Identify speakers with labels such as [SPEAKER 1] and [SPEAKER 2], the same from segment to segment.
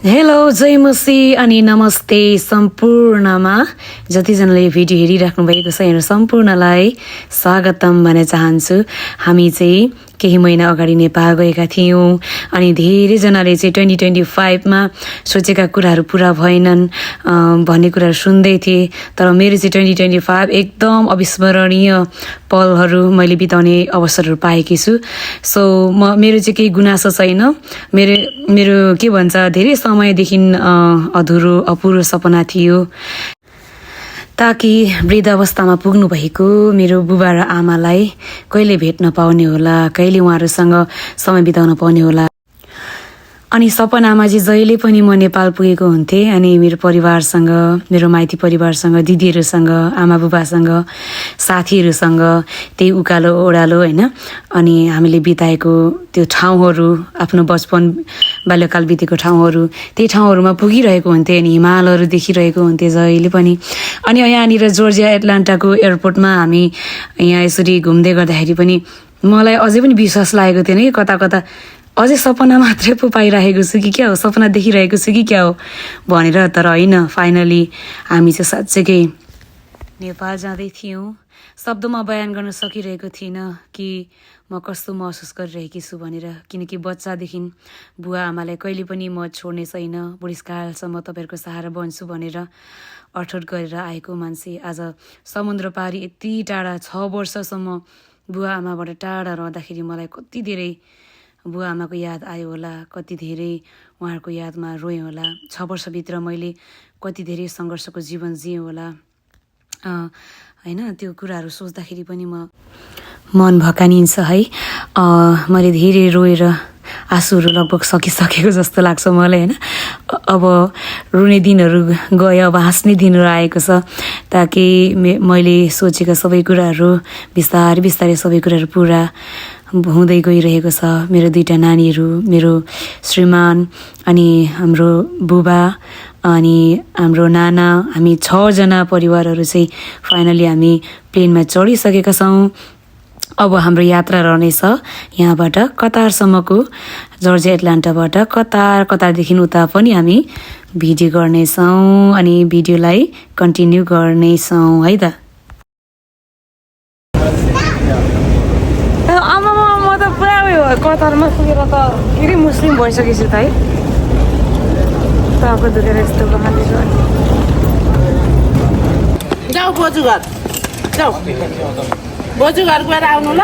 [SPEAKER 1] Hello जय मसी अनि नमस्ते सम्पूर्णमा जतिजनाले भिडियो हेरिराख्नु भएको छ यहाँ सम्पूर्णलाई स्वागतम भन्न चाहन्छु। हामी चाहिँ केही महिना अगाडि नेपाल गएका थियौँ अनि धेरैजनाले चाहिँ 2025 मा सोचेका कुराहरू पुरा भएनन् भन्ने कुराहरू सुन्दै थिए। तर मेरो चाहिँ 2025 एकदम अविस्मरणीय पलहरू मैले बिताउने अवसरहरू पाएकी छु। सो मेरो चाहिँ केही गुनासो छैन। मेरो के भन्छ धेरै समयदेखि अपुरो सपना थियो ताकि वृद्ध अवस्थामा पुग्नु भएको मेरो बुबा र आमालाई कहिले भेट्न पाउने होला, कहिले उहाँहरूसँग समय बिताउन पाउने होला। अनि सपनामा चाहिँ जहिले पनि म नेपाल पुगेको हुन्थेँ अनि मेरो परिवारसँग, मेरो माइती परिवारसँग, दिदीहरूसँग, आमा बुबासँग, साथीहरूसँग त्यही उकालो ओह्रालो होइन अनि हामीले बिताएको त्यो ठाउँहरू, आफ्नो बचपन बाल्यकाल बितेको ठाउँहरू, त्यही ठाउँहरूमा पुगिरहेको हुन्थेँ अनि हिमालहरू देखिरहेको हुन्थेँ जहिले पनि। अनि यहाँनिर जर्जिया एटलान्टाको एयरपोर्टमा हामी यहाँ यसरी घुम्दै गर्दाखेरि पनि मलाई अझै पनि विश्वास लागेको थिएन कि कता कता अझै सपना मात्रै पो पाइरहेको छु कि क्या हो, सपना देखिरहेको छु कि क्या हो भनेर। तर होइन, फाइनली हामी चाहिँ साँच्चैकै नेपाल जाँदै थियौँ। शब्दमा बयान गर्न सकिरहेको थिइनँ कि म कस्तो महसुस गरिरहेकी छु भनेर, किनकि बच्चादेखि बुवा आमालाई कहिले पनि म छोड्ने छैन, बुढेसकालसम्म तपाईँहरूको सहारा बन्छु भनेर अठोट गरेर आएको मान्छे आज समुद्र पारी यति टाढा 6 वर्षसम्म बुवा आमाबाट टाढा रहँदाखेरि मलाई कति धेरै बुवा आमाको याद आयो होला, कति धेरै उहाँहरूको यादमा रोएँ होला। 6 वर्षभित्र मैले कति धेरै सङ्घर्षको जीवन जिएँ होला होइन। त्यो कुराहरू सोच्दाखेरि पनि मन भकानिन्छ है। मैले धेरै रोएर आँसुहरू लगभग सकिसकेको जस्तो लाग्छ मलाई होइन। अब रुने दिनहरू गयो, अब हाँस्ने दिनहरू आएको छ ताकि मैले सोचेका सबै कुराहरू बिस्तारै बिस्तारै सबै कुराहरू पुरा हुँदै गइरहेको छ। मेरो 2टा नानीहरू, मेरो श्रीमान अनि हाम्रो बुबा अनि हाम्रो नाना, हामी 6 जना परिवारहरू चाहिँ फाइनली हामी प्लेनमा चढिसकेका छौँ। अब हाम्रो यात्रा रहनेछ यहाँबाट कतारसम्मको, जर्जिया एटलान्टाबाट कतारदेखि उता पनि हामी भिडियो गर्नेछौँ अनि भिडियोलाई कन्टिन्यू गर्नेछौँ है त। आमामा म त पुरा उयो कतारमा पुगेर त फेरि मुस्लिम भइसकेछु त है। टाउको दुखेर यस्तो बहालेर
[SPEAKER 2] जाऊ बोजू घर, जाऊ बोजू घर गएर आउनु ल।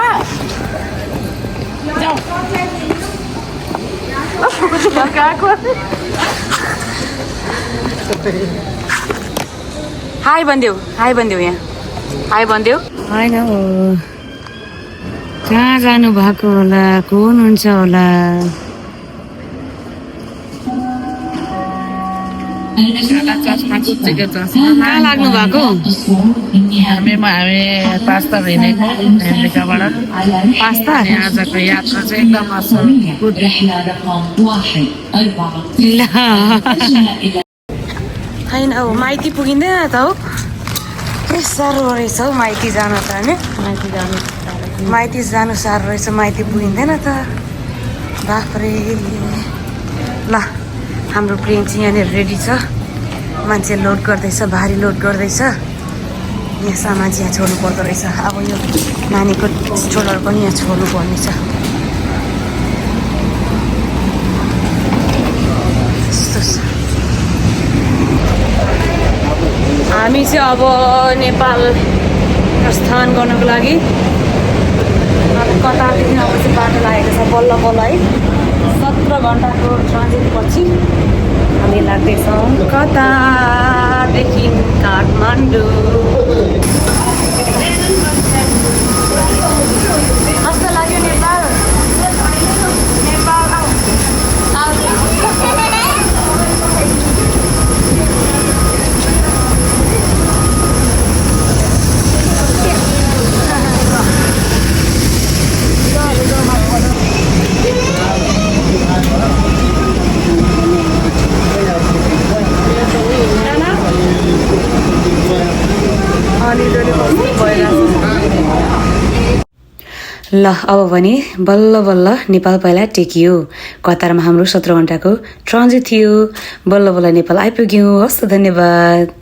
[SPEAKER 2] जाऊ
[SPEAKER 1] हाई भनिदेऊ, हाई भनिदेऊ, यहाँ हाई भनिदेऊ। होइन हो, कहाँ जानु भएको होला, को हुनुहुन्छ होला? कहाँ लाग्नु भएको?
[SPEAKER 2] हामी पास्ता हिँडेको अमेरिकाबाट।
[SPEAKER 1] पास्ता
[SPEAKER 2] आजको यात्रा चाहिँ एकदम असल।
[SPEAKER 1] होइन हौ, माइती पुगिँदैन त हौ। के साह्रो रहेछ हौ माइती जानु त होइन। माइती जानु साह्रो रहेछ, माइती पुगिँदैन त। बाफ्रे। ल हाम्रो प्लेन चाहिँ यहाँनिर रेडी छ, मान्छे लोड गर्दैछ, भारी लोड गर्दैछ। यहाँ सामान चाहिँ यहाँ छोड्नु पर्दो रहेछ। अब यो नानीको स्ट्रोलर पनि यहाँ छोड्नु पर्नेछ। हामी चाहिँ अब नेपाल प्रस्थान गर्नको लागि कतारदेखि अब चाहिँ बाटो लागेको छ बल्ल बल्ल है। 17 घन्टाको ट्रान्जिट पछि हामी लाग्दैछौँ कतारदेखि काठमाडौँ। कस्तो लाग्यो नेपाल? अलिअलि ल अब भने बल्ल बल्ल नेपाल पहिला टेकियो कतारमा हाम्रो 17 घण्टाको ट्रान्जिट थियो बल्ल बल्ल नेपाल आइपुग्यौँ हस् त धन्यवाद